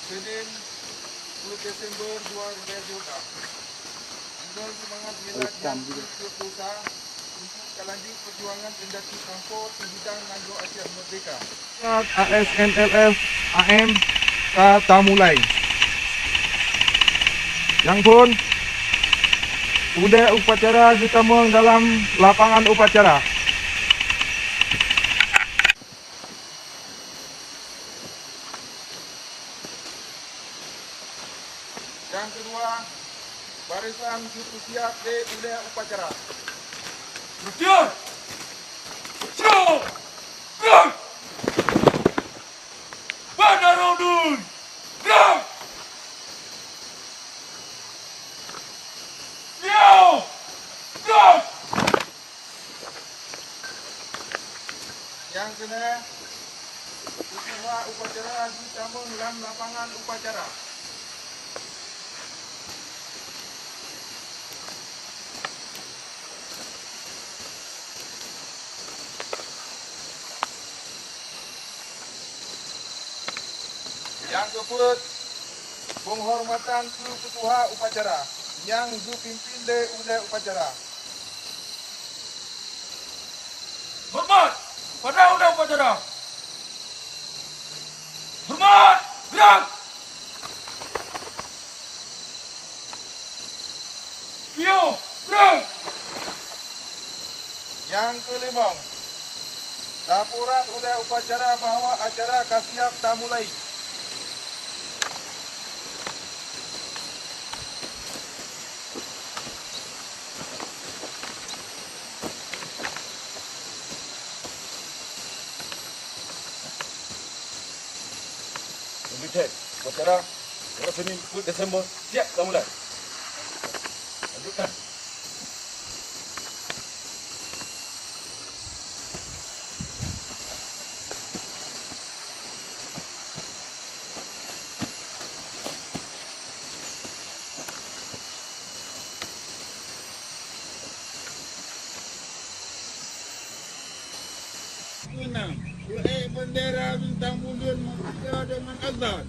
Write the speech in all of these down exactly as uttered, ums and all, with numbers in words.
Senin, sepuluh Desember dua ribu dua puluh dua. Dengan semangat milad nyang ke dua puluh satu, untuk ka lanjut perjuangan indatu tanpa sibidang nanggroe Aceh Merdeka. A S N L F A M ka tamulai. Nyang phon, ulèe upacara geutamong dalam lapangan upacara. Nyang keudua, barisan geupeusiab lé ulèe upacara. Beutôi! Siap! Gerak! Bandarudun! Gerak! Siap! Gerak! Nyang keulhèe, usaha upacara jitamong lam lapangan upacara. Nyang keupeuet, peunghormatan keu peutuha upacara nyang geupimpén lé ulèe upacara. Horeumat pada ulèe upacara! Horeumat! Gerak! Piôh! Gerak! Nyang keulimong, laporan ulèe upacara bahwa acara ka siap tamulai. Meunyoe that, upacara uroe Senin, sepuluh Desember, siap tamulai. Lanjutkan. Enam, ulèe bendera bintang buleuen meungucap dengan azan.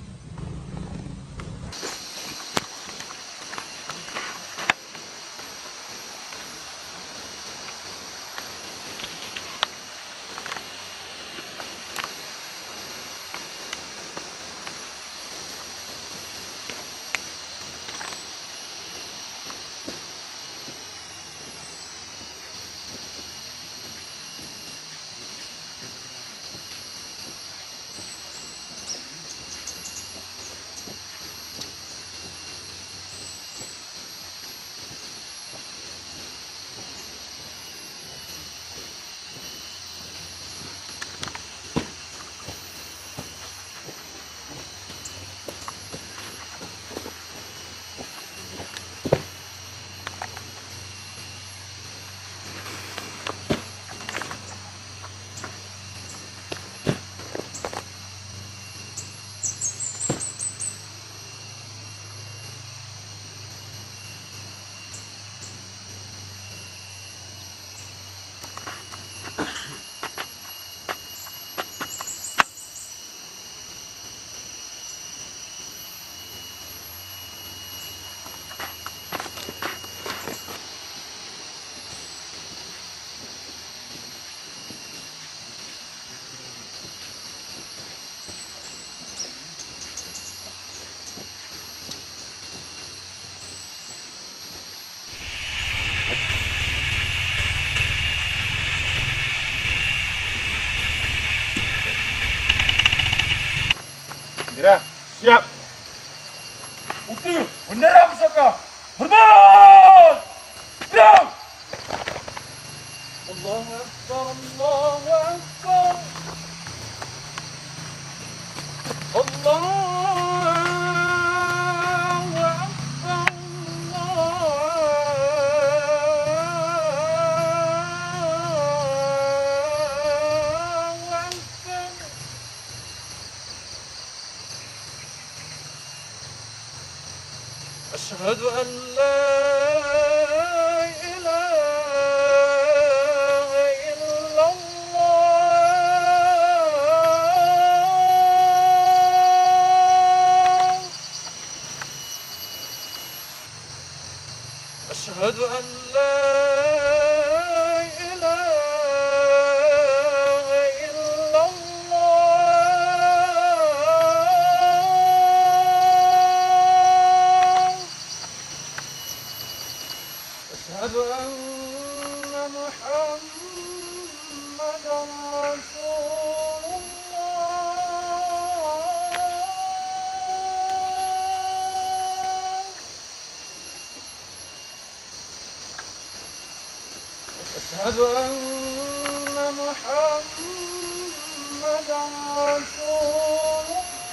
Bendera siap. Utu, bendera pusaka. Hormat! Gerak! Allahu Akbar, Allahu Akbar. Allahu Akbar, Allahu Akbar. أشهد أن لا إله إلا الله. أشهد أن لا إله إلا الله. أشهد أن محمدا رسول الله. أشهد أن محمدا رسول الله.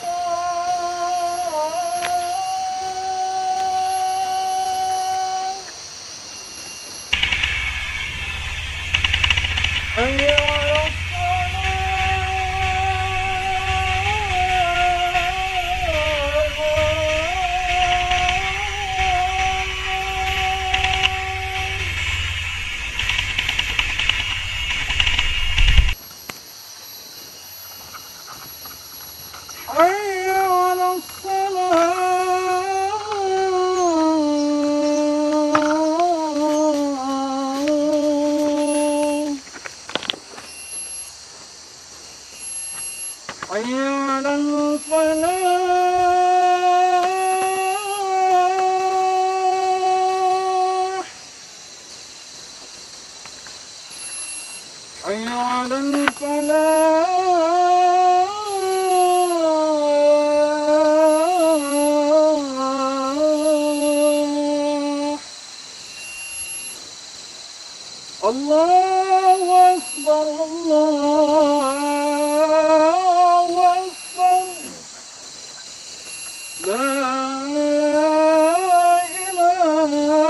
حي على الصلاة. حي على الصلاة. حي على الفلاح. حي على الفلاح. الله أكبر، الله أكبر. لا إله إلا الله.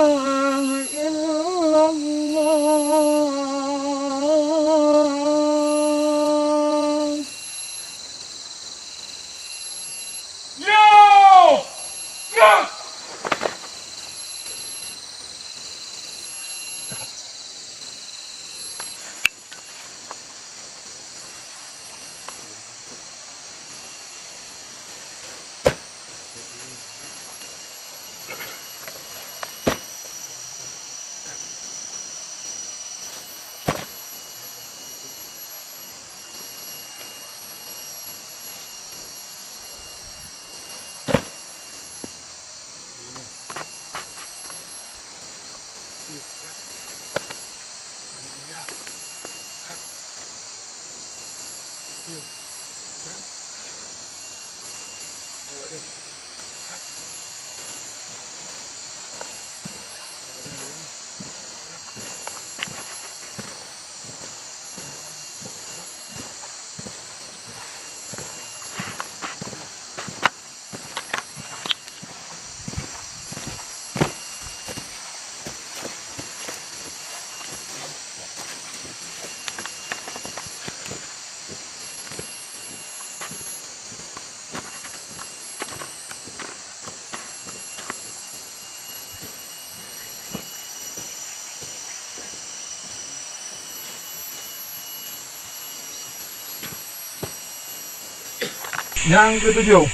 Nyang keutujoh,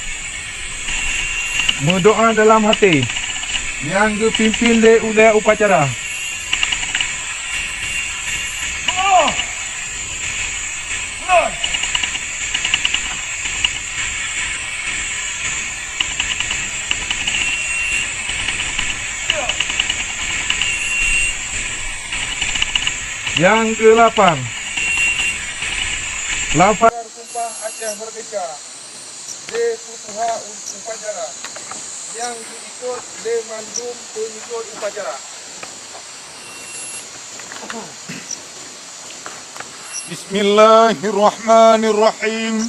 meudoá dalam até, nyang geupimpén lé ulée upacara. Nyang keulapan, lafaz sumpah Aceh Merdeka lé peutuha upacara nyang geuikot lé mandum peunikot upacara. Bismillahirrahmanirrahim.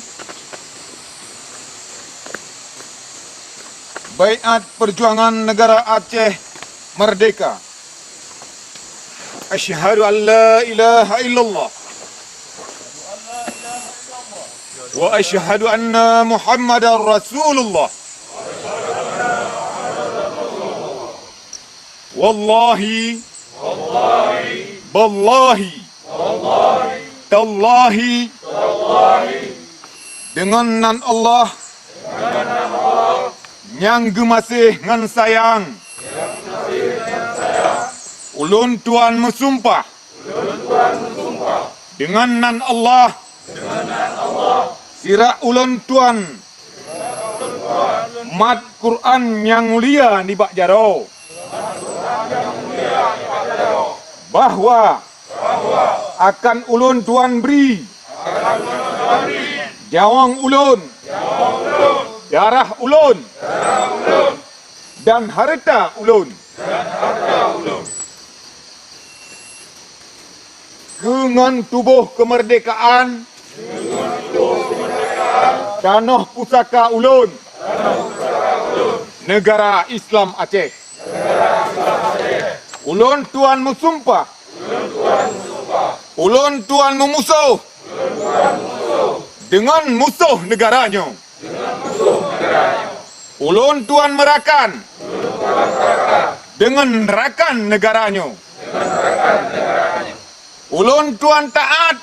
Baiat Perjuangan Negara Aceh Merdeka. Asyhadu an la ilaha illallah. Wa asyhadu anna Muhammadar Rasulullah. Wallahi. Wallahi. Tallahi. Wallahi. Tallahi. Tallahi. Deungon nan Allah. Deungon nan Allah. Nyang geumaséh ngon sayang. Nyang geumaséh ngon sayang. Ulôn tuan meusumpah deungon nan Allah, sirak ulôn tuan mat Quran nyang mulia nibak jaroe, bahwa akan ulôn tuan bri nyawöng ulôn, darah ulôn, dan hareuta ulôn keu ngon tuboh keumeurdekaan tanoh pusaka ulôn, neugara Islam Aceh. Ulôn tuan meusumpah, ulôn tuan meumusoh deungon musoh neugara nyoe. Ulôn tuan meurakan deungon rakan neugara nyoe. Ulôn tuan taát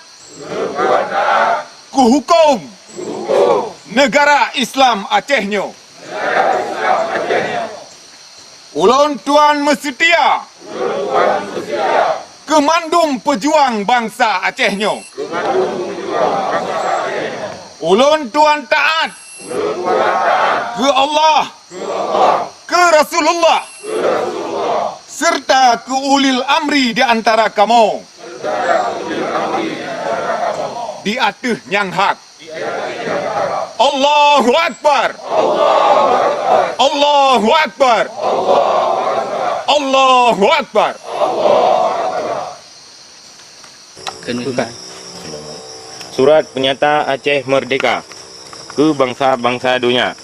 keu huköm neugara Islam Aceh nyoe. Ulôn tuan meuseutia keu mandum peujuang bansa Aceh nyoe. Ulôn tuan taát keu Allah, keu Rasulullah, seureuta keu ulil amri di antara kamoe di ateueh nyang hak. Allahu Akbar! Allahu Akbar! Allahu Akbar! Bukan. Surat peunyata Aceh Meurdehka keu bansa-bansa donya.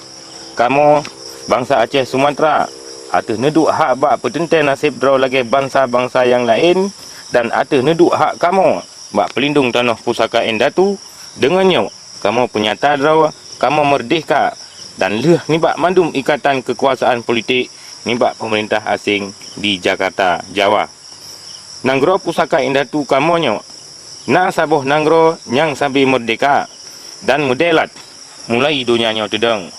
Kamoe, bansa Aceh Sumatra, ateueh neuduek hak bak peuteuntée naseb droe lagée bansa-bansa nyang laén, dan ateueh neuduek hak kamoe bak peulindong tanoh pusaka indatu, deungon nyoe kamoe peunyata droe kamoe meurdehka dan lheueh nibak mandum ikatan keukuasaan politik nibak peumeurintah aséng di Jakarta, Jawa. Nanggroe pusaka indatu kamoe nyoe na saboh nanggroe nyang sabe meurdehka dan meudelat mulai donya nyoe teudong.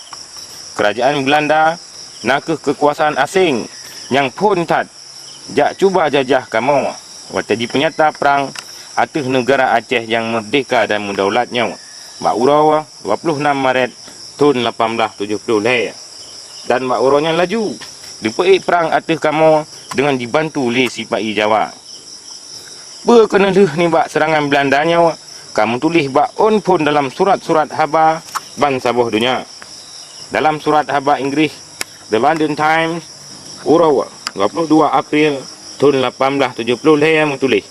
Keurajaan Beulanda na kheueh keukuasaan aséng nyang phon that jak cuba jajah kamoe watée jipeunyata prang ateueh neugara Aceh nyang meurdehka dan meudaulat nyoe bak uroe dua ploh nam Maret thon lapan blaih tujoh ploh lhée. Dan bak uroe nyan laju jipeuék prang ateueh kamoe deungon jibantu lé sipa-i Jawa. Peue keuneulheueh nibak seurangan Beulanda nyoe ka meutuléh bak ôn phon dalam surat-surat haba ban saboh donya. Dalam surat haba Inggréh, The London Times, uroe dua ploh dua April thon lapan blaih tujoh ploh lhée meutuléh,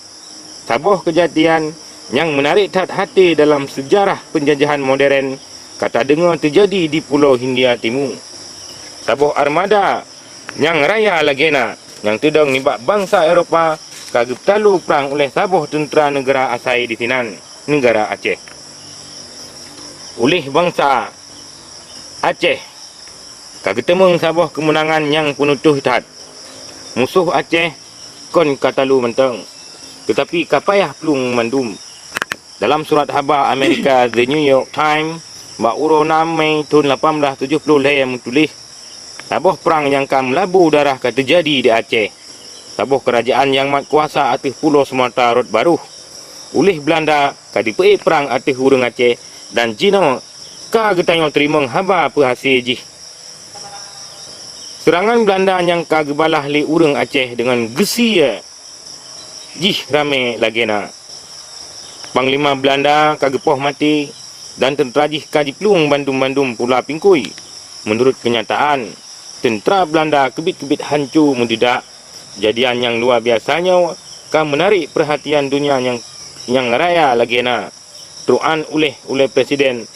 saboh keujadian nyang meunarek that até dalam seujarah peunjajahan modern ka tadeungoe teujadi di Pulo Hindia Timu. Saboh armada nyang raya lagée na nyang teudong nibak bansa Eropa ka geupeutalo prang uleh saboh teuntra neugara asai disinan, neugara Aceh. Uleh bansa Aceh ka geuteumeung saboh keumeunangan nyang peunutoh that. Musoh Aceh kon ka talo mantong, teutapi ka payah plueng mandum. Dalam surat haba Amerika The New York Times bak uroe nam Mei thon lapan blaih tujoh ploh lhée meutuléh, saboh prang nyang ka meulabu darah ka teujadi di Aceh. Saboh keurajaan nyang mat kuasa ateueh Pulo Sumatra rot barôh. Uleh Beulanda ka jipeuék prang ateueh ureuëng Aceh dan jinoe ka geutanyoe teurimong haba peuhase jih. Seurangan Beulanda nyang ka geubalah lé ureuëng Aceh deungon geusie jih ramé lagée na. Panglima Beulanda ka geupoh maté dan teuntra jih ka jiplueng bandum-bandum pula pingkui. Meunurot keunyataan, teuntra Beulanda keubiet-keubiet hanco meududak. Kejadian nyang luwa biasa nyoe ka meunarek peuhatian donya nyang, nyang raya lagée na trok an uleh, uleh Presiden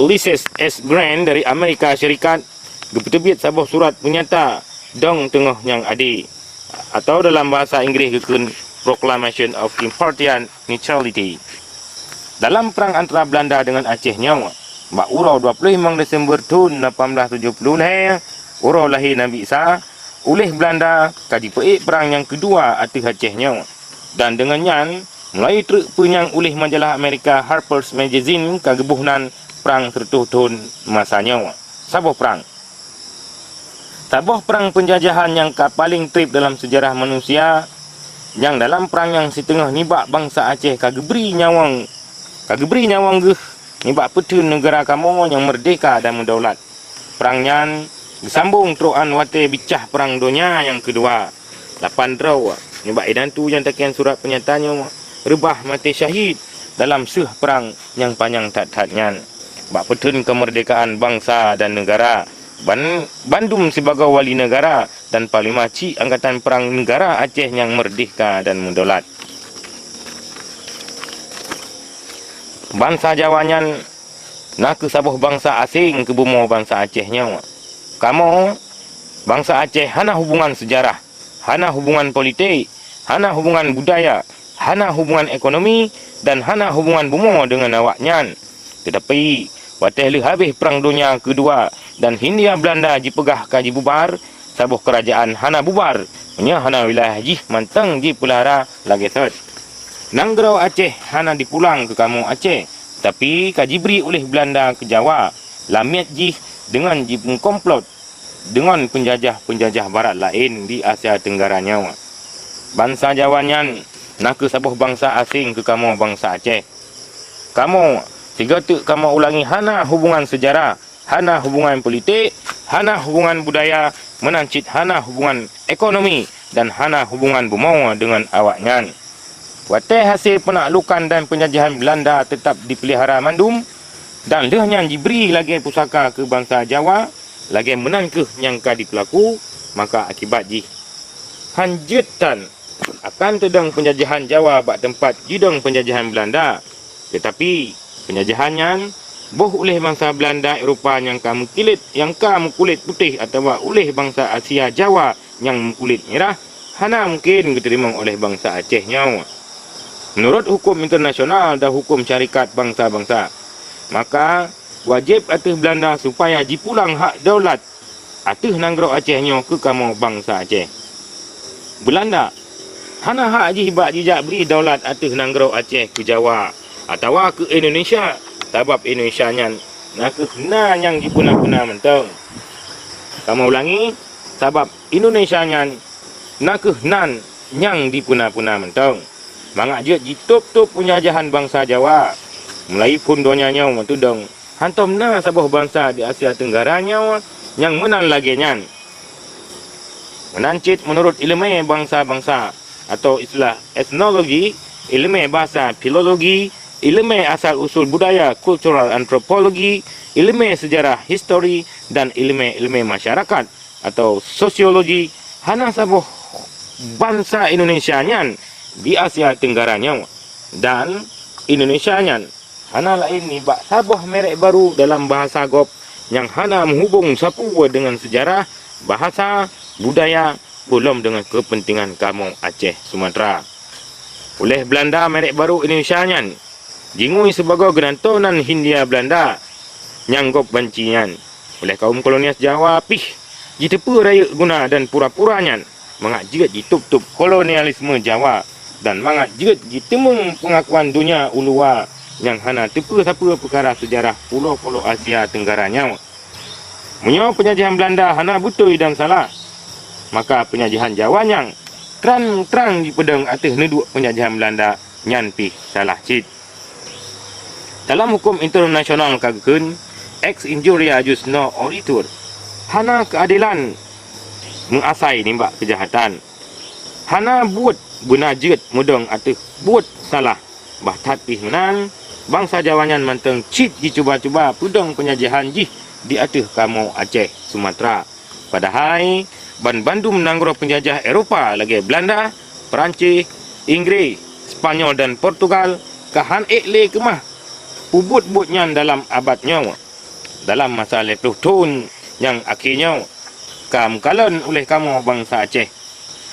Ulysses S Grant dari Amerika Syarikat geupeuteubiet saboh surat peunyata dong teungoh nyang ade, atau dalam bahasa Inggréh geukheun Proclamation of Impartial Neutrality. Dalam prang antara Beulanda deungon Aceh nyoe, bak uroe dua ploh limong Desember thon lapan blaih tujoh ploh lhée, uroe lahé Nabi Isa, uleh Beulanda ka jipeuék prang nyang keudua ateueh Aceh nyoe. Dan deungon nyan, mulai treuk peunyang uleh majalah Amerika Harper's Magazine ka geuboh nan prang seureutôh thon masa nyoe. Saboh prang. Saboh prang peunjajahan nyang ka paleng treb dalam seujarah manusia nyang dalam prang nyang siteungoh nibak bansa Aceh ka geubri nyawöng, ka geubri nyawöng geuh nibak peutheun neugara kamoe nyang meurdehka dan meudaulat. Prang nyan geusambong trok 'an watée bicah Prang Donya nyang Keudua. Lapan droe nibak inan tu nyang takheun surat peunyata nyoe reubah maté syahid dalam seuh prang nyang panyang that-that nyan. Bak peutheun keumeurdehkaan bansa dan neugara, ban-, bandum sibagoe wali neugara dan panglima chik Angkatan Prang Neugara Aceh nyang meurdehka dan meudaulat. Bansa Jawa nyan na kheueh saboh bansa aséng keu bumoe bansa Aceh nyoe. Kamoe, bansa Aceh, hana hubungan seujarah, hana hubungan politik, hana hubungan budaya, hana hubungan ekonomi, dan hana hubungan bumoe deungon awaknyan. Teutapi, watée lheueh habéh Prang Donya Keudua dan Hindia Beulanda jipeugah ka jibubar, saboh keurajeuen hana bubar meunyoe hana wilayah jih mantong jipeulara lagée sot. Nanggroe Aceh hana jipulang keu kamoe Aceh, tapi ka jibri uléh Beulanda keu Jawa, lamiet jih deungon jimeukomplot deungon peunjajah-peunjajah barat laén di Asia Teunggara nyoe. Bansa Jawa nyan na kheueh saboh bansa aséng keu kamoe bansa Aceh. Kamoe, sigoe teuk kamoe ulangi, hana hubungan seujarah, hana hubungan politik, hana hubungan budaya, meunan cit hana hubungan ekonomi dan hana hubungan bumoe deungon awaknyan. Watée hase peunaklukan dan peunjajahan Beulanda teutab jipeulihara mandum, dan lheueh nyan jibri lagée pusaka keu bansa Jawa, lagée meunan kheueh nyang ka jipeulaku, maka akibat jih han jeuet tan akan teudong peunjajahan Jawa bak teumpat jidong peunjajahan Beulanda. Teutapi, peunjajahan nyan boh uléh bansa Beulanda Eropa nyang ka meukulét, nyang ka meukulét putéh atawa uléh bansa Asia Jawa nyang meukulét mirah, hana mungken geuteurimong uléh bansa Aceh nyoe. Meunurot huköm internasional dan huköm syarikat bansa-bansa, maka wajéb ateueh Beulanda supaya jipulang hak daulat ateueh nanggroe Aceh nyoe keu kamoe bansa Aceh. Beulanda hana hak jih bak jijak bri daulat ateueh nanggroe Aceh keu Jawa atawa keu Indonesia, sabab Indonesia nyan na kheueh na nyang jipeuna-peuna mantong. Kamoe ulangi, sabab Indonesia nyan na kheueh nan nyang jipeuna-peuna mantong. Mangat jeuet jitôb-tôb peunjajahan bansa Jawa, mulai phon donya nyoe meuteudong, hantom na saboh bansa di Asia Teunggara nyoe nyang meunan lagée nyan. Meunan cit meunurot iéleumé bansa-bansa, atau istilah etnologi, iéleumé basa, filologi, iéleumé asal usul budaya, cultural anthropology, iéleumé seujarah, histori, dan iéleumé-iéleumé masyarakat, atau sosiologi, hana saboh bansa Indonesia nyan di Asia Teunggara nyoe, dan Indonesia nyan hana laén nibak saboh merek baru dalam bahasa gob nyang hana meuhubong sapeue deungon seujarah, bahasa, budaya, peulom deungon keupeuntengan kamoe Aceh Sumatra. Uléh Beulanda merek baru Indonesia nyan jingui sibagoe geunantoe nan Hindia Beulanda nyang gob banci nyan. Uléh kaum kolonial Jawa pih jiteupeue rayeuk guna dan pura-pura nyan mangat jeuet jitôb-tôb kolonialisme Jawa dan mangat jeuet jiteumeung peungakuan donya u luwa nyang hana teupeue sapeue peukara seujarah pulo-pulo Asia Teunggara nyoe. Meunyoe peunjajahan Beulanda hana beutôi dan salah, maka peunjajahan Jawa nyang trang-trang jipeudong ateueh neuduek peunjajahan Beulanda nyan pih salah cit. Dalam huköm internasional ka geukheun, ex injuria jus non oritur, hana keuadelan meuasai nibak keujahatan. Hana buet beuna jeuet meudong ateueh buet salah. Bah that pih meunan, bansa Jawa nyan mantong cit jicuba-cuba peudong peunjajahan jih di ateueh kamoe Aceh Sumatra. Padahai, banbandum nanggroe peunjajah Eropa lagée Beulanda, Peurancis, Inggréh, Spanyol dan Portugal ka han ék lé keumah peubuet buet nyan dalam abad nyoe. Dalam masa lhée ploh thon nyang akhé nyoe, ka meukalon uléh kamoe bansa Aceh.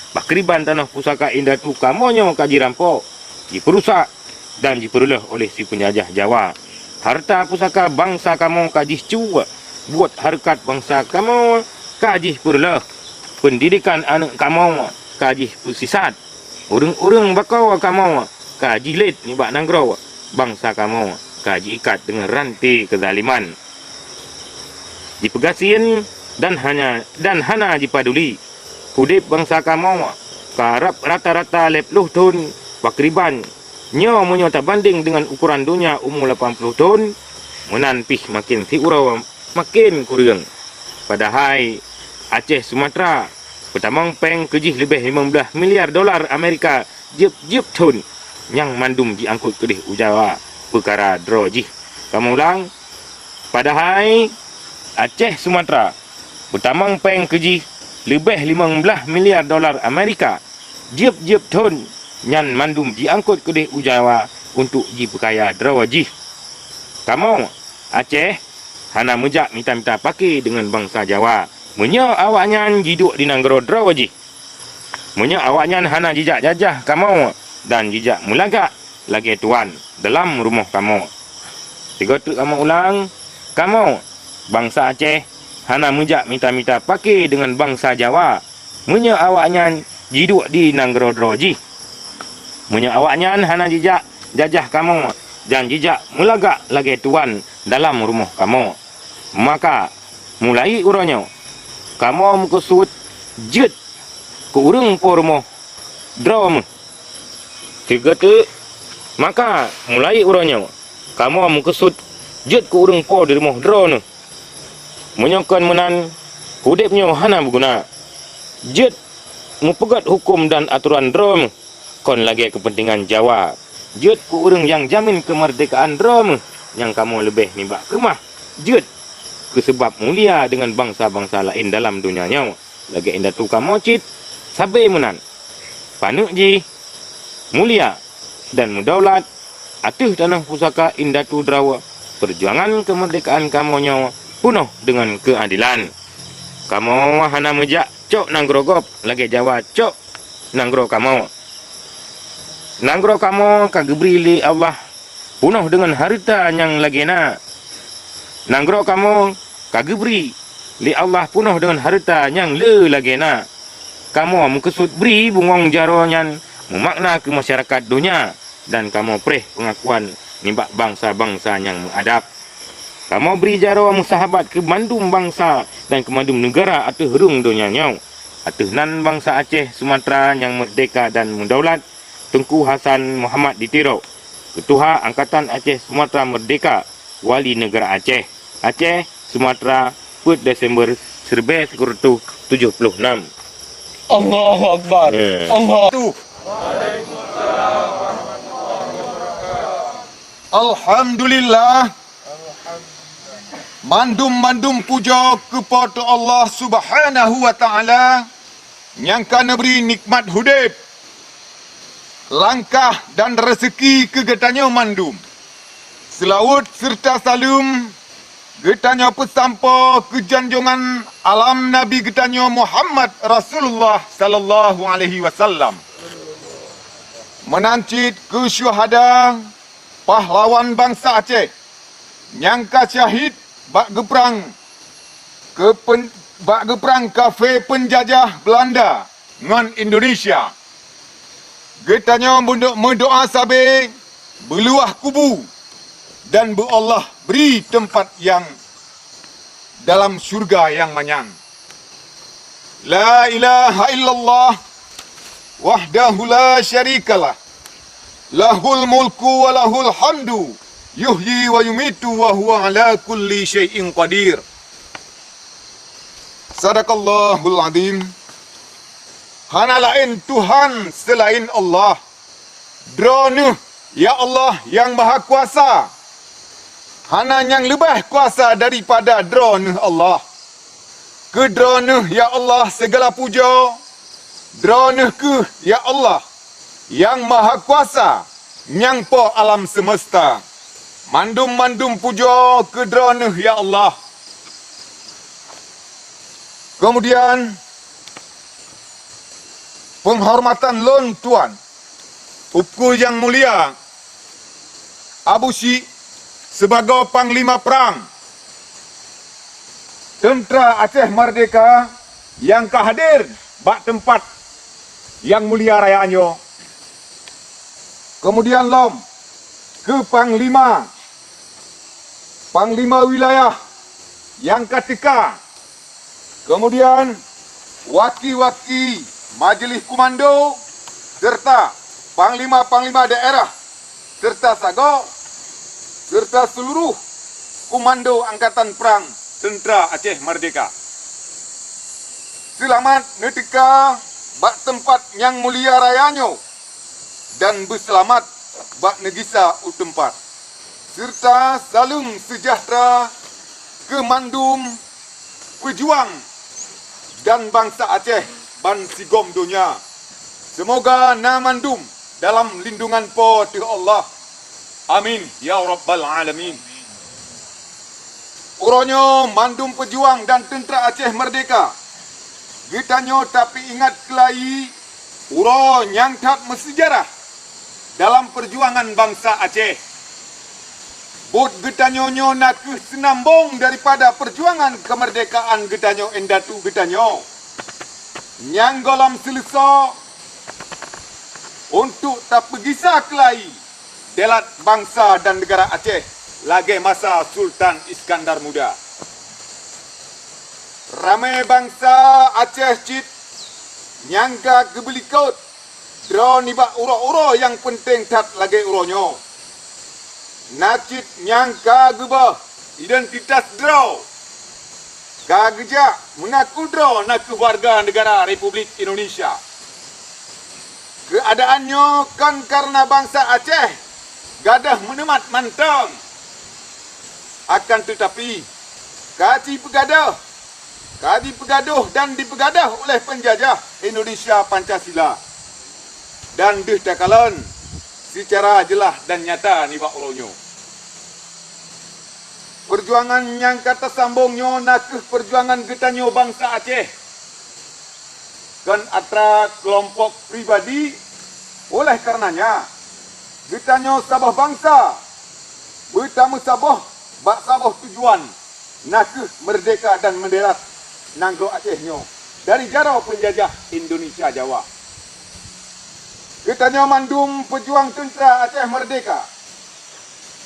Pakriban tanoh pusaka indatu kamoe nyoe ka jirampok, jipeurusak, dan jipeureuloh oleh si peunjajah Jawa. Hareuta pusaka bansa kamoe ka jih cu, buet hareukat bansa kamoe ka jih peureuloh, peundidekan aneuëk kamoe ka jih peusisat, ureuëng-ureuëng bakoe kamoe ka jih lét nibak nanggroe, bansa kamoe ka jiikat deungon ranté keuzaliman. Jipeugasien dan hanya, dan hana jipaduli udeb bansa kamoe ka rab rata-rata lhèe ploh thon pakriban. Nyoe meunyoe tabandeng deungon ukoran donya umu lapan ploh thon, meunan pih maken siuroe maken kureueng. Padahai Aceh Sumatra peutamong péng keu jih leubeh limong blaih miliar dolar Amerika jeueb-jeueb thon, nyang mandum jiangkot keudeh u Jawa peukara droe jih. Kamoe ulang, padahai Aceh Sumatra peutamong péng keu jih leubeh limong blaih miliar dolar Amerika jeueb-jeueb thon, nyan mandum jiangkot keudeh u Jawa untuk jipeukaya droe jih. Kamoe Aceh hana meujak mita-mita pake deungon bansa Jawa meunyoe awaknyan jiduek di nanggroe droe jih. Meunyoe awaknyan hana jijak jajah kamoe dan jijak meulagak lagèe tuan dalam rumoh kamoe. Sigoe teuk kamoe ulang, kamoe, bansa Aceh, hana meujak mita-mita pake deungon bansa Jawa meunyoe awaknyan jiduek di nanggroe droe jih. Meunyoe awaknyan hana jijak jajah kamoe dan jijak meulagak lagèe tuan dalam rumoh kamoe, maka mulai uroe nyoe kamoe meukeusut jeuet keu ureueng po rumoh droe meuh. Sigoe teuk, maka mulai uroe nyoe kamoe meukeusut jeuet keu ureueng po di rumoh droe neuh. Meunyoe kon meunan, udeb nyoe hana meuguna. Jeuet meupeugét huköm dan atoran droe meuh kon lagèe keupeuntengan Jawa. Jeuet keu ureueng nyang jamin keumeurdekaan droe meuh nyang kamoe leubeh nibak keumah. Jeuet keu seubab mulia deungon bansa-bansa laén dalam donya nyoe, lagèe indatu kamoe cit sabe meunan. Paneuk jih mulia dan meudaulat ateueh tanoh pusaka indatu droe. Peujuangan keumeurdekaan kamoe nyoe peunoh deungon keuadelan. Kamoe hana meujak cok nanggroe gob lagèe Jawa cok nanggroe kamoe. Nanggroe kamoe ka geubri lé Allah peunoh deungon hareuta nyang lagèe na. Nanggroe kamoe ka geubri lé Allah peunoh deungon hareuta nyang le lagèe na. Kamoe meukeusut bri bungöng jaroe nyan meumakna keu masyarakat donya, dan kamoe preh peungakuan nibak bansa-bansa nyang meuadab. Kamoe bri jaroe meusahabat keu mandum bansa dan keu mandum neugara ateueh rhueng donya nyoe. Ateueh nan bansa Aceh Sumatra nyang meurdeka dan meudaulat, Teungku Hasan Muhammad di Tiro, Keutuha Angkatan Aceh Sumatra Meurdeka, Wali Neugara Aceh, Aceh, Sumatra, peuet Desember siribèe sikureueng reutôh tujoh ploh nam. Allahu Akbar. Ya. Allah. Tu. Alhamdulillah. Mandum-mandum pujoe keu Po teu Allah Subhanahu wa Ta'ala nyang ka neubri nikmat udeb, langkah dan reuseuki keu geutanyoe mandum. Seulaweuet seureuta saleuem geutanyoe peusampoe keu janjongan alam Nabi geutanyoe Muhammad Rasulullah sallallahu alaihi wasallam. Meunan cit keu syuhada, pahlawan bansa Aceh nyang ka syahid bak geuprang keu pen-, bak geuprang kafé peunjajah Beulanda ngon Indonesia. Geutanyoe meudo-, meudoa sabe beuluwah kubu dan beu Allah bri teumpat nyang dalam syurga nyang manyang. La ilaha illallah wahdahu la syarikalah. Lahul mulku wa lahul hamdu. Yuhyi wa yumitu wa huwa ala kulli syai'in qadir. Sadaqallahul azim. Hana laén Tuhan seulaén Allah. Droeneuh, ya Allah, nyang Mahakuasa. Hana nyang leubeh kuasa daripada Droeneuh, Allah. Keu Droeneuh, ya Allah, sigala pujoe. Droeneuh kheueh, ya Allah, nyang Mahakuasa, nyang Po alam seumeusta. Mandum-mandum pujoe keu Droeneuh, ya Allah. Keumudian, peunghormatan lôn tuan, Teungku nyang mulia Abu Syik, sibagoe Panglima Prang Teuntra Aceh Merdeka nyang ka hadir bak teumpat nyang mulia raya nyoe. Keumudian lom keu Panglima, Panglima Wilayah nyang ka teuka, keumudian waki-waki Majeulih Komando, serta panglima-panglima daerah, serta sagoe, serta seuluruh komando angkatan prang teuntra Aceh Merdeka. Seulamat neuteuka bak teumpat nyang mulia raya nyoe dan beuseulamat bak neugisa u teumpat, serta saleuem seujahteura keu mandum peujuang dan bansa Aceh ban sigom donya. Seumoga na mandum dalam lindungan Po teu Allah. Amin ya rabbal alamin. Uroe nyoe mandum peujuang dan teuntra Aceh Merdeka, geutanyoe tapeuingat keulayi uroe nyang that meusejarah dalam peujuangan bansa Aceh. Buet geutanyoe nyoe na kheueh seunambong daripada peujuangan keumeurdekaan geutanyoe indatu geutanyoe nyang gohlom seuleusoe untuk tapeugisa keulayi dilat bansa dan neugara Aceh lagée masa Sultan Iskandar Muda. Ramé bansa Aceh cit nyang ka geubeulikot droe nibak uroe-uroe nyang peunteng that lagée uroe nyoe. Na cit nyang ka geubah identitas droe, ka geujak meunaku droe na kheueh warga neugara Republik Indonesia. Keuadaan nyoe kon kareuna bansa Aceh gadôh meuneumat mantong. Akan teutapi, ka jipeugadôh, ka jipeugadôh dan jipeugadôh uléh peunjajah Indonesia Pancasila, dan deuh takalon seucara jeulaih dan nyata nibak uroe nyoe. Peujuangan nyang ka tasambong nyoe na kheueh peujuangan geutanyoe bansa Aceh, kon atra keulompok pribadi. Oleh kareuna nyan, geutanyoe saboh bansa beutameusaboh bak saboh tujuan, na kheueh meurdehka dan meudilat nanggroe Aceh nyoe dari jaroe peunjajah Indonesia Jawa. Geutanyoe mandum peujuang teuntra Aceh Meurdehka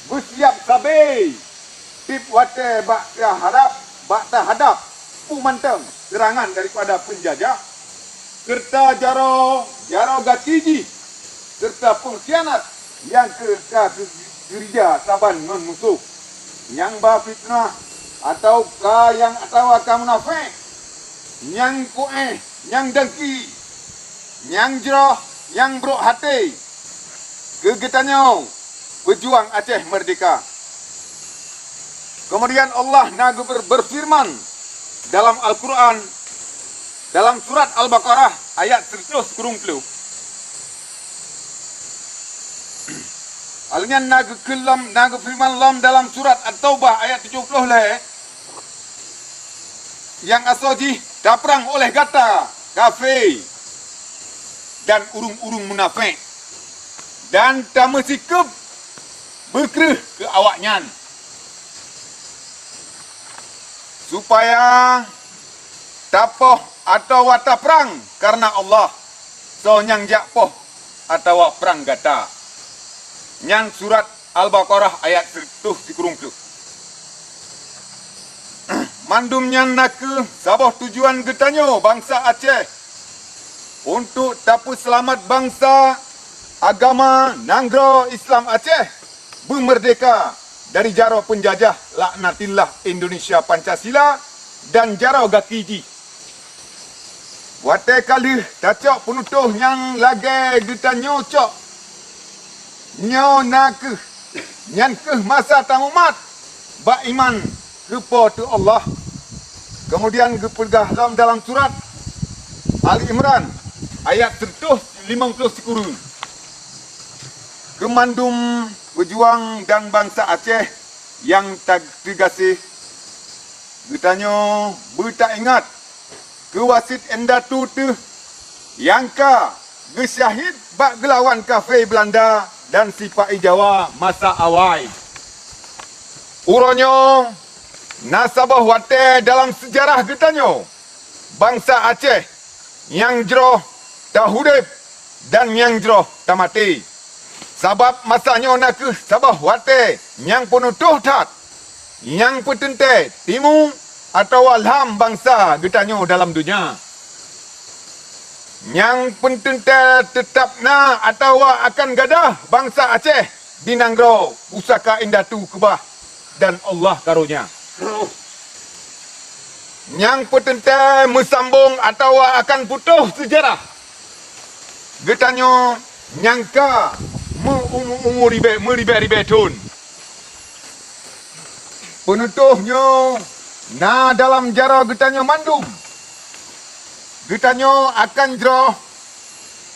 beusiab sabe tieb watée bak tahadab, bak tahadab peue mantong seurangan daripada peunjajah, seureuta jaroe, jaroe gaki jih, seureuta peungkhianat nyang ka, ka geurija saban ngon musoh, nyang ba fiteunah, atawa ka nyang atawa ka munafék, nyang kuéh, nyang dengki, nyang jroh, nyang brok até keu geutanyoe peujuang Aceh Meurdehka. Keumudian Allah na geuber-, beufeureuman dalam Al-Qur'an, dalam surat Al-Baqarah ayat seratus kureueng ploh. Alnyan na geukheun lom, na geufeureuman lom dalam surat At-Taubah ayat tujoh ploh lhée, nyang asoe jih taprang oleh gata kafé dan ureuëng-ureuëng munafék, dan tameusikeup beukreueh keu awaknyan, supaya tapoh atawa taprang kareuna Allah, soe nyang jak poh atawa prang gata. Nyan surat Al-Baqarah ayat seratus sikureueng ploh. Mandum nyan na kheueh saboh tujuan geutanyoe bansa Aceh, untuk tapeuseulamat bansa, agama, nanggroe Islam Aceh beumeurdehka dari jaroe peunjajah laknatillah Indonesia Pancasila dan jaroe gaki jih. Watée ka lheueh tacok peunutoh nyang lagée geutanyoe cok, nyoe na kheueh, nyan kheueh masa tamumat bak iman keu Po teu Allah. Keumudian geupeugah lom dalam surat Ali Imran ayat seratus limong ploh sikureueng, keu mandum peujuang dan bansa Aceh nyang ta-, teugaséh, geutanyoe beutaingat keu wasiet indatu teuh nyang ka geusyahid bak geulawan kafé Beulanda dan sipa-i Jawa masa awai. Uroe nyoe na saboh watée dalam seujarah geutanyoe, bansa Aceh, nyang jroh taudeb dan nyang jroh tamaté. Sabab masa nyoe na kheueh saboh watée nyang peunutoh that, nyang peuteuntée timu atawa lam bansa geutanyoe dalam donya. Nyang peuteuntèe teutab na atawa akan gadôh bansa Aceh di nanggroe pusaka indatu keubah dan Allah karonya. Nyang peuteuntèe meusambong atawa akan putôh seujarah geutanyoe nyang ka meu-umu-umu ribèe, meuribèe-ribèe thon. Peunutôh nyoe na dalam jaroe geutanyoe mandum. Geutanyoe akan jroh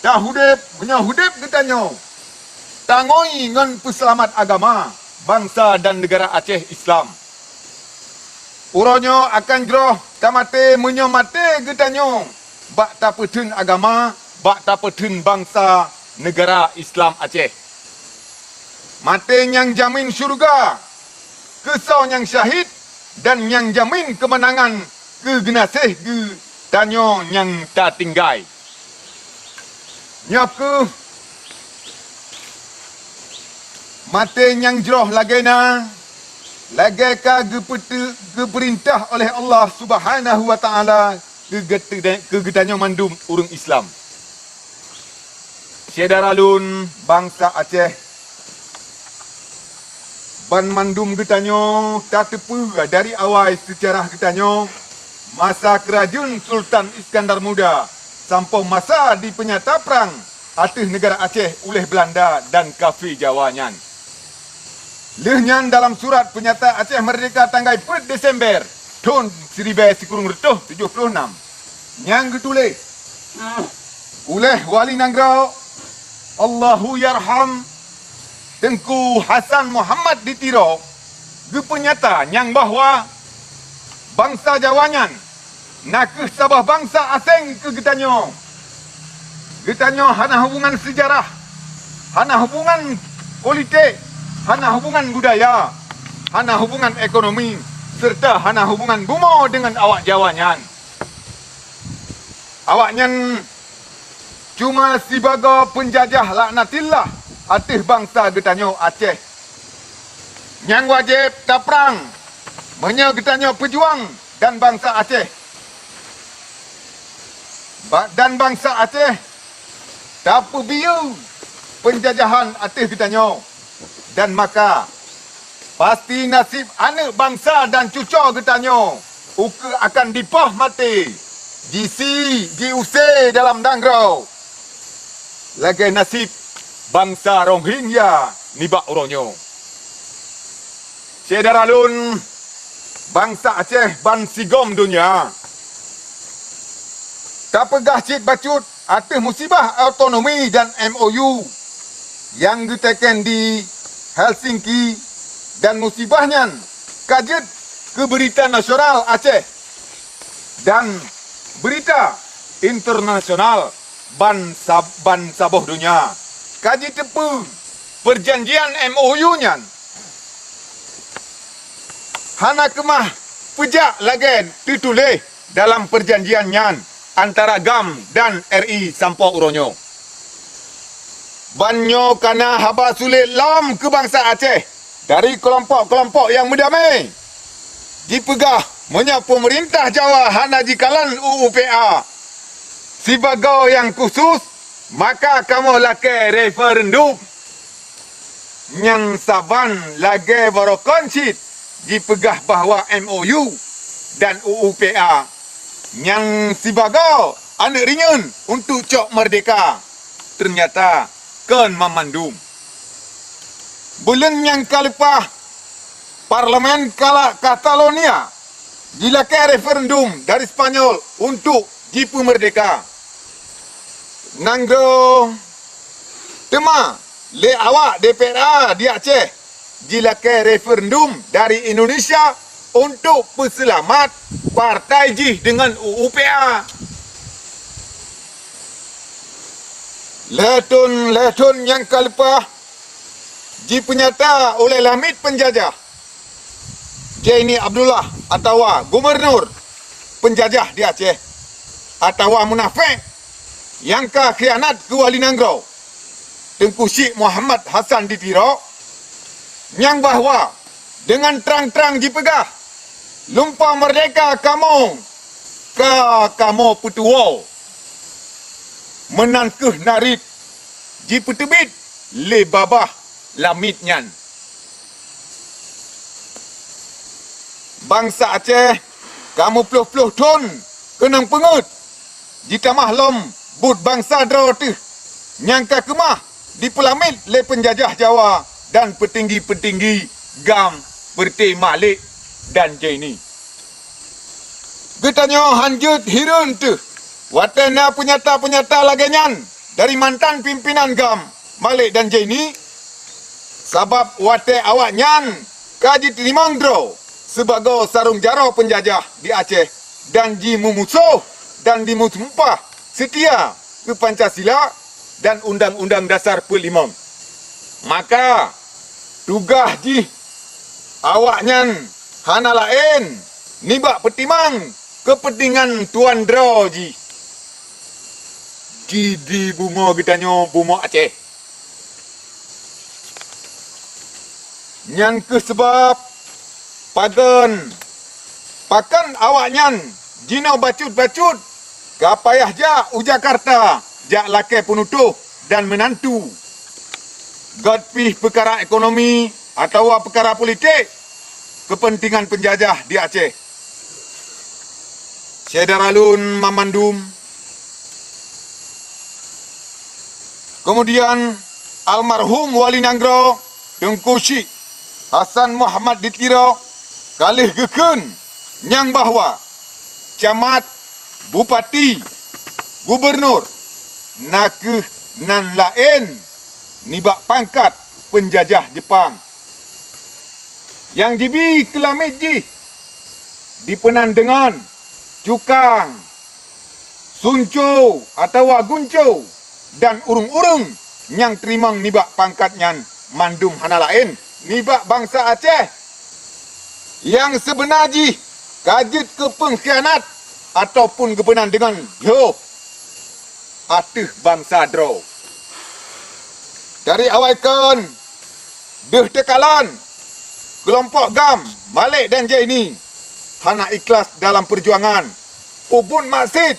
taudép, meunyoe udép geutanyoe tangui ngon peuseulamat agama, bansa dan neugara Aceh Islam. Uroe nyoe akan jroh tamaté meunyoe maté geutanyoe bak tapeutheun agama, bak tapeutheun bansa neugara Islam Aceh. Maté nyang jamin syeuruga keu soe nyang syahid dan nyang jamin keumeunangan keu geunaséh geutanyoe nyang tatinggai. Nyoe kheueh maté nyang jroh lagèe na, lagèe ka geupeute-, geupeurintah oleh Allah Subhanahu wa Ta'ala keu geutanyoe mandum ureuëng Islam. Syedara lôn bansa Aceh, banmandum geutanyoe tateupeue dari awai seujarah geutanyoe, masa keurajeuen Sultan Iskandar Muda sampoe masa dipeunyata prang ateueh neugara Aceh uleh Beulanda dan kafé Jawa nyan. Lheueh nyan dalam surat peunyata Aceh Meurdehka tanggai peuet Desember thon siribèe sikureueng reutôh tujoh ploh nam, nyang geutuléh uleh Wali Nanggroe Allahu Yarham Teungku Hasan Muhammad di Tiro geupeunyata nyang bahwa bansa Jawa nyan na kheueh saboh bansa aséng keu geutanyoe. Geutanyoe hana hubungan seujarah, hana hubungan politik, hana hubungan budaya, hana hubungan ekonomi, seureuta hana hubungan bumoe deungon awak Jawa nyan. Awaknyan cuma sibagoe peunjajah laknatillah ateueh bansa geutanyoe Aceh. Nyang wajéb taprang meunyoe geutanyoe peujuang dan bansa Aceh. Ba-, dan bansa Aceh tapeubiyeu peunjajahan ateueh geutanyoe. Dan maka, pasti naseb aneuëk bansa dan cucoe geutanyoe ukeue akan dipoh maté, jisi, jiusé dalam nanggroe, lagée naseb bansa Rohingya nibak uroe nyoe. Syedara lôn, bansa Aceh bansigom donya, tapeugah cit bacut ateueh musibah otonomi dan M O U nyang geuteukén di Helsinki, dan musibah nyan ka jeuet keu beurita nasional Aceh dan beurita internasional ban sab-, ban saboh donya ka jiteupeue peurjanjian M O U nyan. Hana keumah peujak lagée teutuléh dalam peurjanjian nyan antara GAM dan R I sampoe uroe nyoe. Ban nyoe ka na haba sulet lom keu bansa Aceh dari keulompok-keulompok nyang meudamé. Jipeugah meunyoe peumeurintah Jawa hana jikalon U U P A sibagoe nyang khusus, maka kamoe lakée referendum. Nyang saban lagée barokon cit jipeugah bahwa M O U dan U U P A nyang sibagoe aneuëk rinyeun untuk cok meurdehka, teunyata kon mamandum. Buleuen nyang ka leupah, Parlemen Kala-, Katalonia jilakée referendum dari Spanyol untuk jipeumeurdehka nanggroe. Teuma lé awak D P R A di Aceh jilakée referendum dari Indonesia untuk peuseulamat partai jih deungon U U P A. Lhée thon, lhée thon nyang ka leupah jipeunyata ulée lamiet peunjajah Zaini Abdullah atawa gubunur peunjajah di Aceh, atawa munafék nyang ka khianat keu wali nanggroe, Teungku Syik Muhammad Hasan di Tiro, nyang bahwa deungon trang-trang jipeugah, "Lumpoe meurdehka kamoe ka kamoe peutuwoe." Meunan kheueh narit jipeuteubiet lé babah lamiet nyan. Bansa Aceh ka meuploh-ploh thon keunong peungeuet, jitamah lom buet bansa droe teuh nyang ka keumah dipeulamiet lé peunjajah Jawa dan peutinggi-peutinggi GAM peureuté Malik dan Jaini. Geutanyoe hán jeuet hireuen teuh watée na peunyata-peunyata lagée nyan dari mantan pimpinan GAM Malik dan Jaini, sabab watée awaknyan ka jiteurimong droe sibagoe sarong jaroe peunjajah di Aceh dan jimeumusoh dan jimeusumpah seutia keu Pancasila dan Undang-Undang Dasar peuet limong. Maka, tugaih jih awaknyan hana laén nibak peutimang keupeuntengan tuan droe jih, jih di bumoe geutanyoe bumoe Aceh. Nyan kheueh sabab pakon, pakon awaknyan jinoe bacut-bacut ka payah jak u Jakarta jak lakée peunutoh dan meunantu. Gét pih peukara ekonomi atawa peukara politik keupeuntengan peunjajah di Aceh. Syedara lôn banmandum, keumudian almarhum Wali Nanggroe Teungku Chik Hasan Muhammad di Tiro ka lheueh geukheun nyang bahwa camat, bupati, gubunur na kheueh nan laén nibak pangkat peunjajah Jepang. Nyang jibi keulamiet jih dipeunan deungon cukang, sunco atawa gunco, dan ureuëng-ureuëng nyang teurimong nibak pangkat nyan mandum hana laén nibak bansa Aceh nyang seubeuna jih ka jeuet keu peungkhianat ataupun geupeunan deungon yoh ateueh bansa droe. Dari awai kon deuh teukalon, keulompok GAM Malik dan Jaini hana ikhlas dalam peujuangan, peubuet maksiet,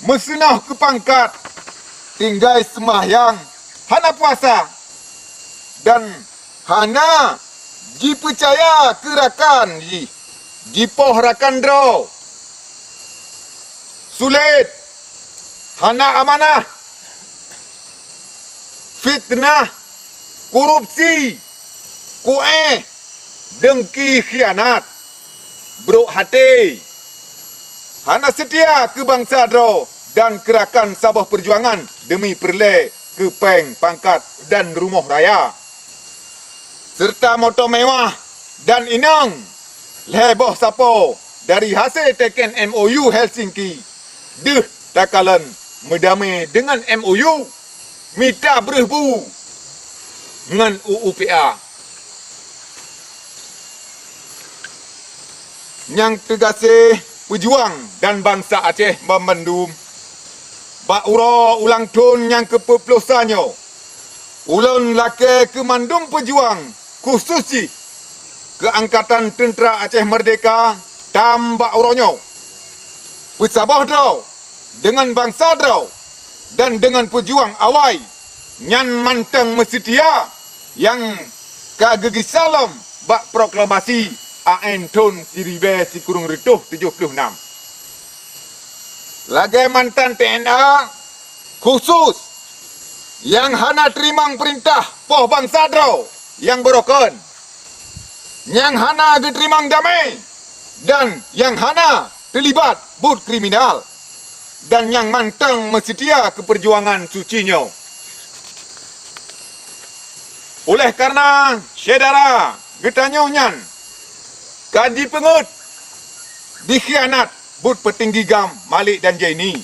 meuseunoh keu pangkat, tinggai seumahyang, hana puasa, dan hana jipeucaya keu rakan jih, jipoh rakan droe, sulet, hana amanah, fitnah, korupsi, kuéh, deungki, khianat, brok até, hana seutia keu bansa droe dan keu rakan saboh peujuangan deumi peureulée keu péng, pangkat, dan rumoh raya, seureuta moto meuwah dan inong lhée boh sapo dari hasé teken M O U Helsinki, deuh takalon meudamé deungon M O U, mita breueh bu ngon U U P A. Nyang teugaséh peujuang dan bansa Aceh banmandum, bak uroe ulang thon nyang keupeuet ploh sa nyoe, ulôn lakée keu mandum peujuang, khusos jih keu Angkatan Teuntra Aceh Merdeka, tam bak uroe nyoe, peusaboh droe deungon bansa droe dan deungon peujuang awai nyan mantong meuseutia nyang ka geugisa lom bak proklamasi A N thon siribée sikureueng reutôh tujoh ploh nam. Lagée mantan T N A khusos nyang hana teurimong peurintah poh bansa droe nyang beurokon, nyang hana geuteurimong damé, dan nyang hana teulibat buet kriminal, dan nyang mantong meuseutia keu peujuangan suci nyoe. Uléh kareuna syedara geutanyoe nyan ka jipeungeuet, dikhianat buet peutinggi GAM Malik dan Jaini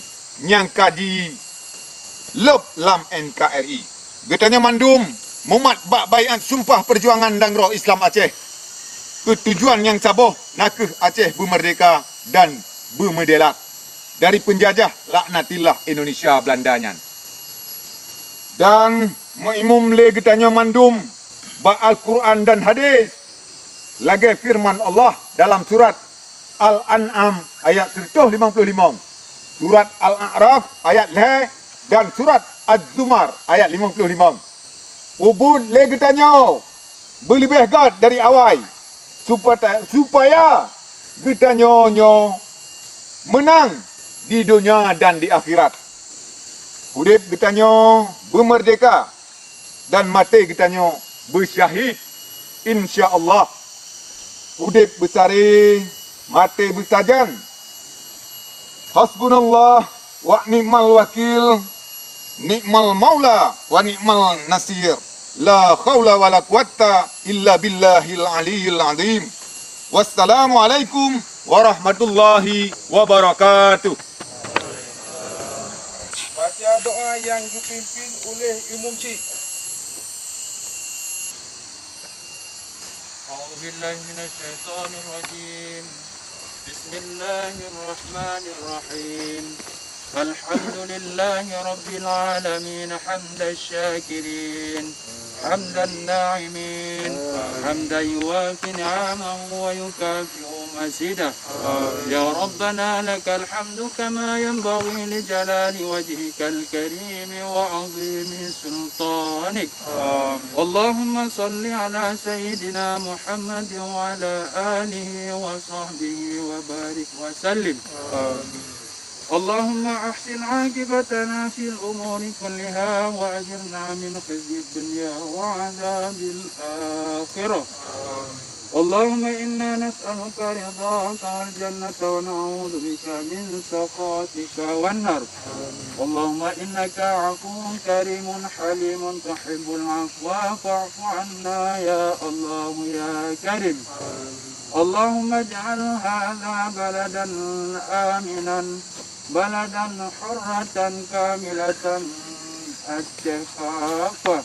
nyang ka jilôb lam N K R I. Geutanyoe mandum mumat bak baiát sumpah peujuangan nanggroe Islam Aceh keu tujuan nyang saboh, na kheueh Aceh beumeurdeka dan beumeudèlak dari peunjajah laknatillah Indonesia Beulanda nyan. Dan meuimum lé geutanyoe mandum bak Al-Qur'an dan hadis, lagée feureuman Allah dalam surat Al-An'am ayat seratus lima puluh lima, surat Al-A'raf ayat lhée, dan surat Az-Zumar ayat lima puluh lima. Peubuet lé geutanyoe beuleubeh göt dari awai, supata-, supaya geutanyoe nyoe meunang di donya dan di akhirat. Udeb geutanyoe beumeurdeka, dan maté geutanyoe beusyahid, insya Allah. Udeb beusaré, maté beusajan. Hasbunallah wa ni'mal wakil, ni'mal maula wa ni'mal nasir. La haula wa la quwwata illa billahil aliyyil azim. Wassalamualaikum warahmatullahi wabarakatuh. Baca doa yang dipimpin oleh Imum Syik. أعوذ بالله من الشيطان الرجيم. بسم الله الرحمن الرحيم. الحمد لله رب العالمين حمد الشاكرين، حمد الناعمين، حمدا يوافي نعمه ويكافئ مزيده. يا ربنا لك الحمد كما ينبغي لجلال وجهك الكريم وعظيم سلطانك. اللهم صل على سيدنا محمد وعلى آله وصحبه وبارك وسلم. اللهم أحسن عاقبتنا في الأمور كلها وأجرنا من خزي الدنيا وعذاب الآخرة. اللهم إنا نسألك رضاك والجنة ونعوذ بك من سخطك والنار. اللهم إنك عفو كريم حليم تحب العفو فاعف عنا يا الله يا كريم. اللهم اجعل هذا بلدا آمنا بلدا حرة كاملة اتخافا.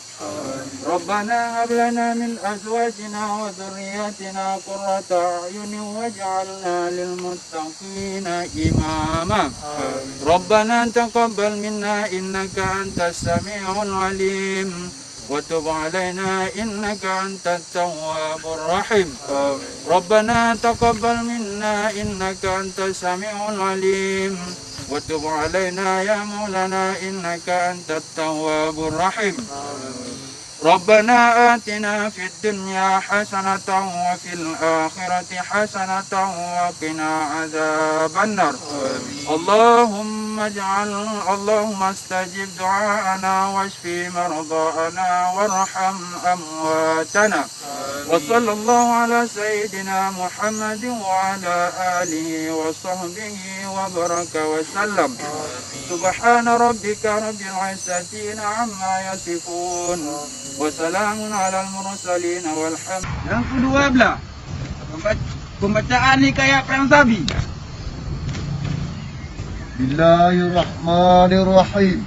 ربنا هب لنا من أزواجنا وذرياتنا قرة أعين واجعلنا للمتقين إماما. ربنا تقبل منا إنك أنت السميع العليم وتب علينا إنك أنت التواب الرحيم. ربنا تقبل منا إنك أنت السميع العليم وتب علينا يا مولانا إنك أنت التواب الرحيم. ربنا آتنا في الدنيا حسنة وفي الآخرة حسنة وقنا عذاب النار. اللهم اجعل، اللهم استجب دعاءنا واشف مرضانا وارحم أمواتنا. وصلى الله على سيدنا محمد وعلى آله وصحبه وبارك وسلم. سبحان ربك رب العزة عما يصفون. وسلام على المرسلين والحمد. Yang kedua belah, pemba-, pembacaan hikayat Perang Sabi. Bismillahirrahmanirrahim.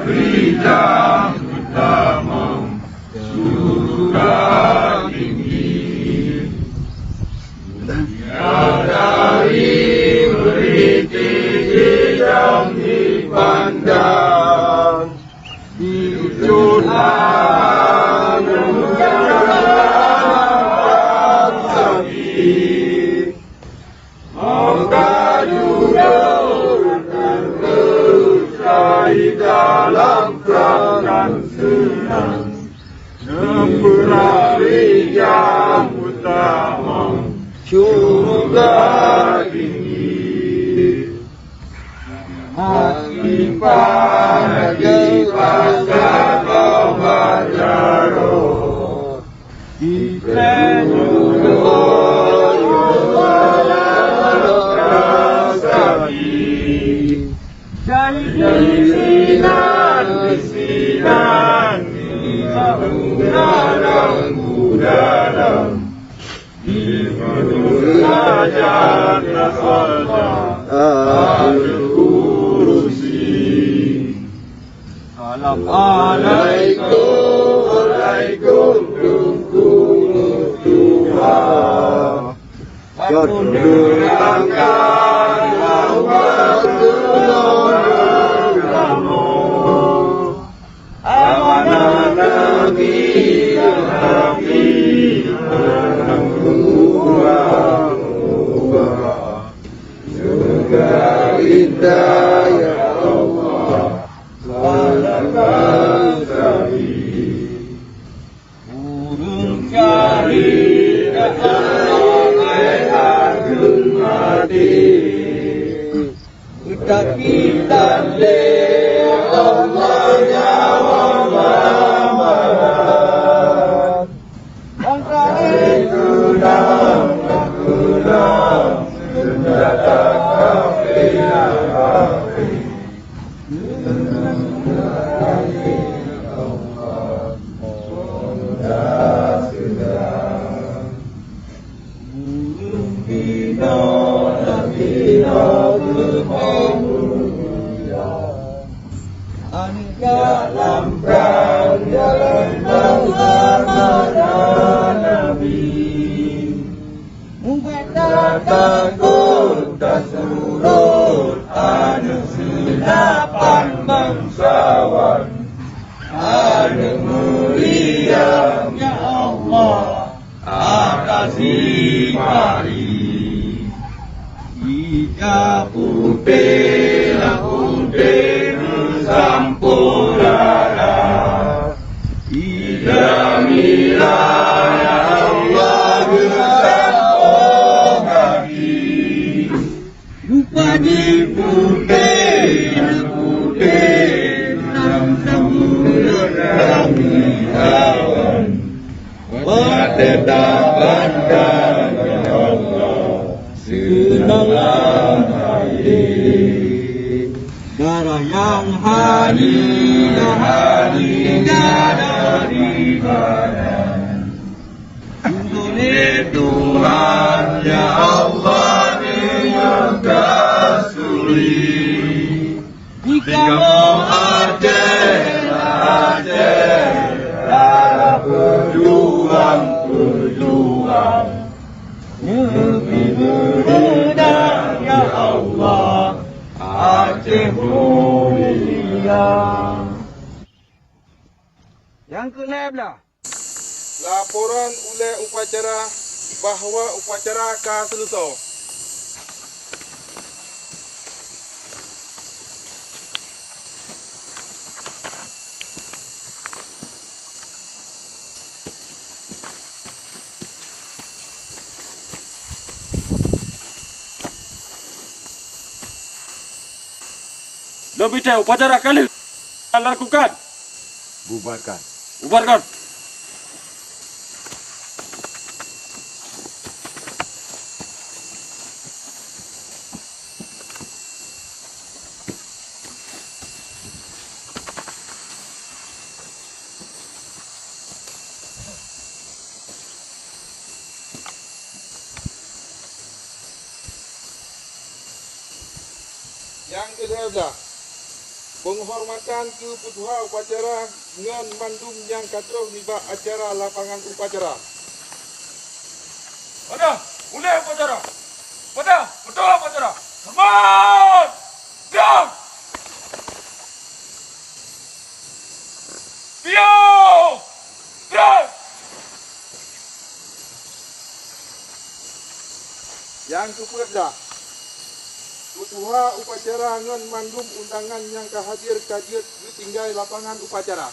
Ridha utama syurga tinggi. Dunia dari meritik hidang dipandang. Itulah kemuliaan sapi. Maka jujur dan bersaing dalam perang dan senang. Temporari yang utama, syurga tinggi. Hati pada di pasar bawa jarum. Dari sinan, di sinan, di dalam, di dalam, di mana saja ada kursi. Assalamualaikum, alaikum, Tuhan. Kau terangkan Allah, tolong kamu. Amanah Nabi, Nabi, anak buah, buah. Surga indah, ya Allah. Ureueng syahid ka lheueh hareuem maté. Geutakbiran lé Allah nyawa Muhammad. Bangsa Islam, Islam, senjata kafir, kafir. Aneuëk jalan prang, jalan bangsa Nabi. Mubadak takot tasurot, aneuëk seulapan bangsawan, aneuëk mulia, ya Allah, atasi pari. Ija putéh, lam putéh meusampôh dara. Ija mirah, ya Allah, geusampôh gaki. Rupa jih putéh, putéh, nam-nam meurami awan. Watée tapandang, ya Allah, seunang lam até. Darah nyang hana, hana dari badan. Ulôn lé Tuhan, ya Allah, meunyoe ka sulit. Di kamoe Aceh, Aceh, darah peujuang, peujuang. Neubri beureudah, ya Allah, Aceh mulia. Nyang keu lhée blah. Laporan ulée upacara bahwa upacara ka seuleusoe. Lôn peucaya upacara ka lheueh. Lakukan. Bubarkan. Bubarkan. Nyang keudua blah. Peunghormatan keu peutuha upacara ngon mandum nyang ka troh nibak acara lapangan upacara. Pada, mulai upacara! Pada, beutôi upacara! Hormat! Gerak! Piôh! Gerak! Nyang keupeuet dah, peutuha upacara ngon mandum undangan nyang ka hadir ka jeuet geutinggai lapangan upacara.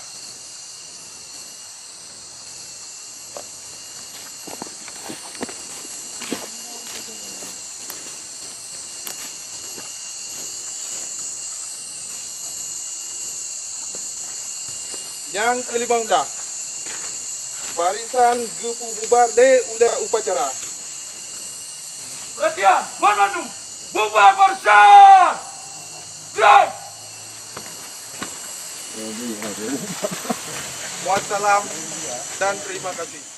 Nyang keulimong blah, barisan geupeububar lé ulee upacara. Perhatian, bandum! Bubar barisan! Gerak! Wassalam dan terima kasih.